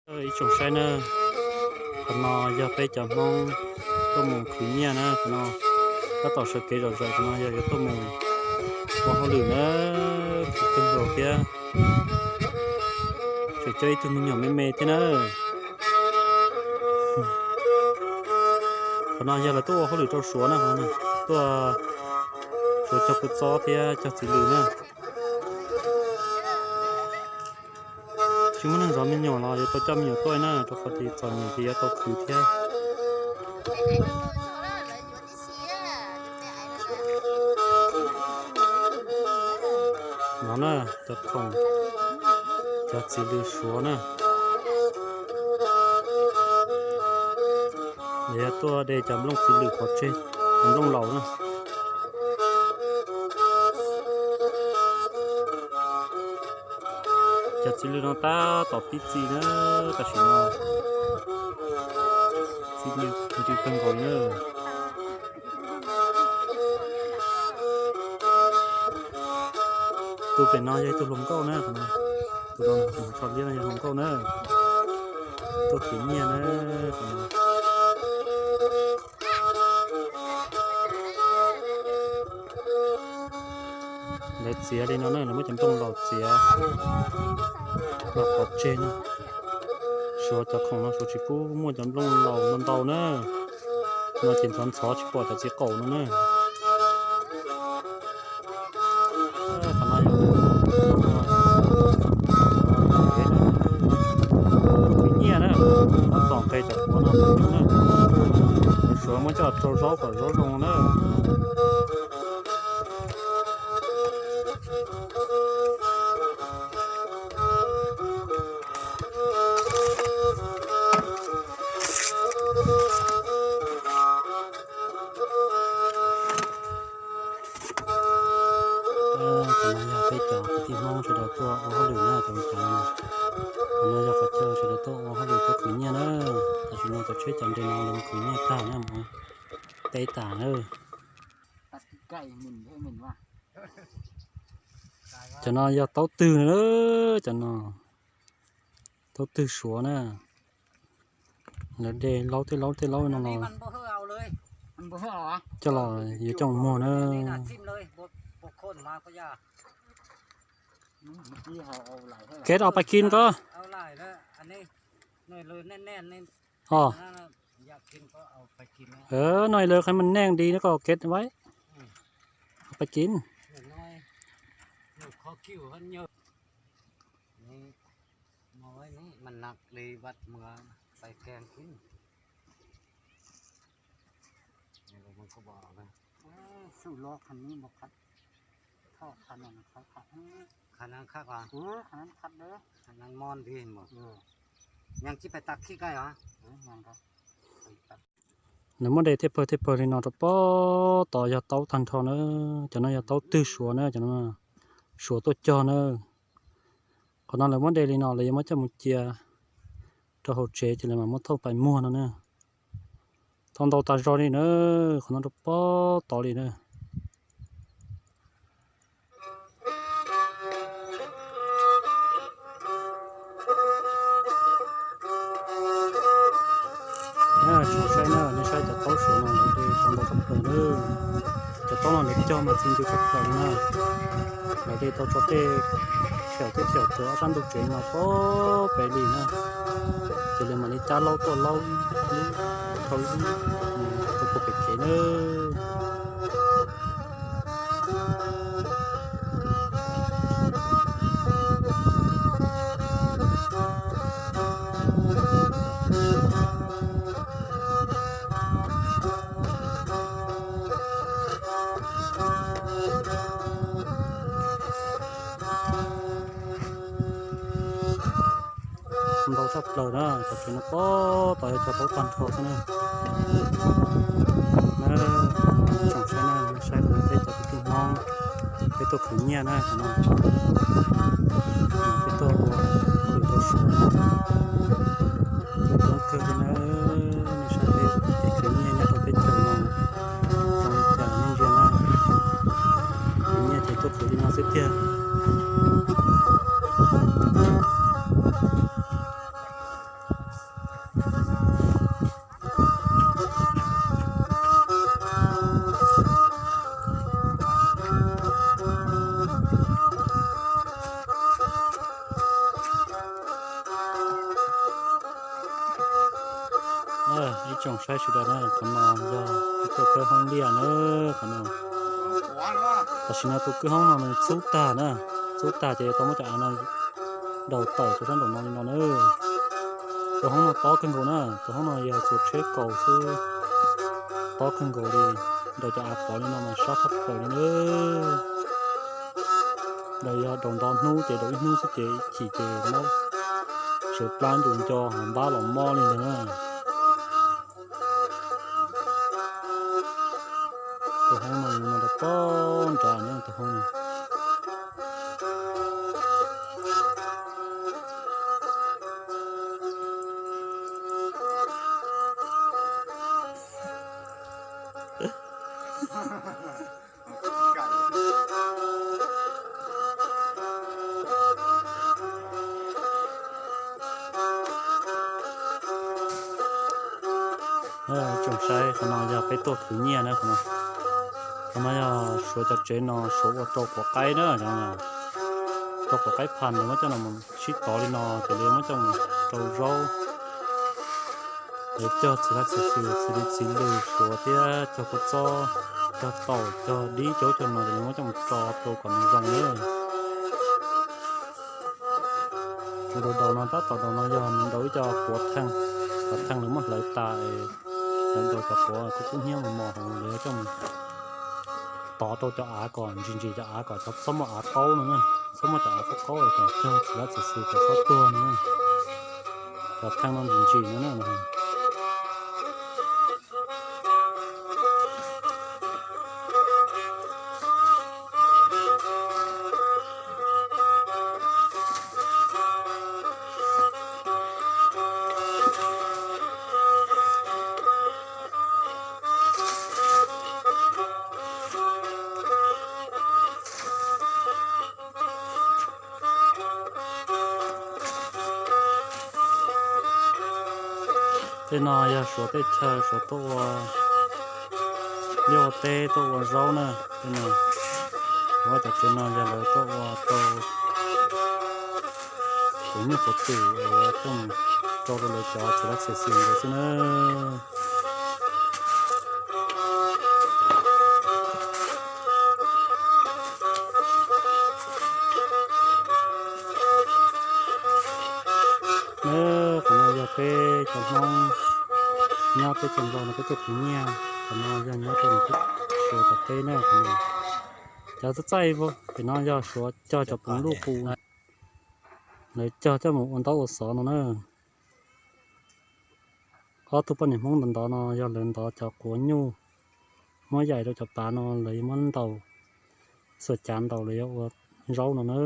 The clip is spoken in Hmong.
Ib tsoom saib na, qhov no yog peb cov Hmoob tuaj mus khwv nyiaj na, qhov no tab tom sawv kev zom zaws, qhov no yog yuav tuaj mus ua hauj lwm na, khwv kawg nkaus thiab. Tseem coj ib tug me nyuam me me thiab na. Qhov no yog lawv tuaj ua hauj lwm rau Suav na, qhov no tuaj Suav cog kua txob thiab cog txiv lws na. Tsis muaj neeg zov me nyuam los yuav tau coj me nyuam tuaj na, rau qhov tias txom nyem ces yuav tau khwv thiab. No na, cov khoom, cov txiv lws Suav na. Lawv yog tuaj de cov nplooj txiv lws pov tseg, cov nplooj laus na. Cov txiv lws no tab tom pib txi na, tam sim no txi ncw kawg nkaus li na. Tus pem no yog ib tug hluas nkauj na, tus no tso liab no yog hluas nkauj na, tuaj khwv nyiaj na, qhov no. Lawv txiav li no na, lawv muab cov nplooj laus txiav los pov tseg na. Suav cov khoom no Suav tsis pub muaj cov nplooj laus ntau ntau na, no ces ntxhov ntxhov tsis pom cov txiv qaum no na. Qhov no yog tuaj khwv nyiaj na, tab tom nqes cov quav no coob na. Suav muab coj rau zaub kom zaub zoo na. Qhov no yog peb cov kwv tij Hmoob sawv daws tuaj ua hauj lwm na, cov, cov no yog qhov chaw sawv daws tuaj ua hauj lwm tuaj khwv nyiaj na. Tam sim no cov tsheb cov nres no lawv mus khwv nyiaj tag na, mus teb tas na. Cov no yog taub twg na, cov no taub twg Suav na. Lawv de laub tej laub tej laub no los coj los yuav coj muag na. Kev au pais kis koj. Os, no lawv qhov mas neej di no koj kev vaib. Au pais kis. Nws muab de thiaj pawg thiaj pawg li no rau pob tod yog taub tag nrho na. Cov no yog taub twg Suav na, cov no Suav tuaj cog na. Qhov no lawv muab de li no lawv yuav muab coj mus cia rau hauv tsev ces lawv mam muab thauj pais muag no na. Thauj ntau tas zog li na, qhov no rau pob tod li na. Tsoom saib na, nej saib cov taub Suav no lawv de tau ntau tshaj plaws na. Cov taub no lawv cog mas txi ncw tshaj plaws li na. Lawv de tau tso tej xyaum tej xyaum rau ob sab ntug tsev no pob pem li na. Ces lawv mam li cab laub tuaj laub lub dhau lub rau puag pem kev na. Ntau tshaj plaws na, cov tsev no pob tod yog cov taub tag nrho xwb na. Na, tsoom saib na, saib peb cov kwv tij Hmoob, peb tuaj khwv nyiaj na, no, peb tuaj ua hauj lwm rau Suav na, coob kawg li na. Nej saib peb kev khwv nyiaj nyob rau teb chaws no zoo li cas nej ntsia na. Khwv nyiaj ces tuaj khwv li no xwb tiag. Ib tsoom saib sawv daws na, qhov no yog ib tug kwj hoob liaj na, qhov no. Tam sim no tus kwj hoob no nws txhub tag na, txhub tag ces yuav tau muab cov av no daus tawm rau sab nraum no li no na. Tus hoob no tob kawg nkaus na, tus hoob no yog txhua tsheb kaus xwb, tob kawg nkaus li, daus cov av pov li no mas sab tshaj plaws li na. Daus yog daus ntau hnub ces daus ib hnub xwb ces ib chim ces mob, sawv plab ntus nco ho npab los mob li ntawd na. Tus hoob no yog no rau pob nrad na, tus hoob no. Tsoom saib, qhov no yog peb tuaj khwv nyiaj na, qhov no. Qhov no yog Suav cov tsev no Suav ua rau quav qaib na, rau quav qaib phas lawv muab coj los sib tov li no ces lawv muab coj mus rau zaub. Lawv cog txiv laj txiv xwm, txiv lws txiv lws Suav thiab cog kua txob, cog taum, cog dib, cog cog no ces lawv muab coj mus tso rau kom nws zoo na. Tus daus daus no tab tom daus no yog nws daus ib co quav theej, quav theej lawv muab hlawv tas, lawv daus cov quav kub kub hnyiab mos mos hauv lawv coj mus tov rau cov av kom ntsim ntsim cov av kom txhob muaj av qaub no na, txhob muaj cov av qaub qaub kom cog txiv laj txiv xwm kom txhob tuag no na. Cov theej no ntsim ntsim no na. Tej no yog Suav tej chaw Suav tuaj ua liaj ua teb tuaj ua zaub na. Tej no, cov tsev no yog lawv tuaj ua rau kuv nyuj kuv twm, tuaj rau lawv cov txiv laj txiv xwm ntawd xwb na. Qhov no yog peb cov Hmoob nyob teb chaws Nplog no peb tuaj khwv nyiaj, qhov no yog nyob rau nws teb chaws tom teb na, qhov no. Cov txaij txaij pem no yog Suav cog cov poov luj qus, lawv cog coj mus ua ntaub ua xov no na. Ob tug poj niam Hmoob ntawd ntov no yog lawv ntov cov quav nyuj, muab yaim rau cov pav no lawv yuav muab ntaus, xuas cav ntaus lawv yuav ua zaub no na.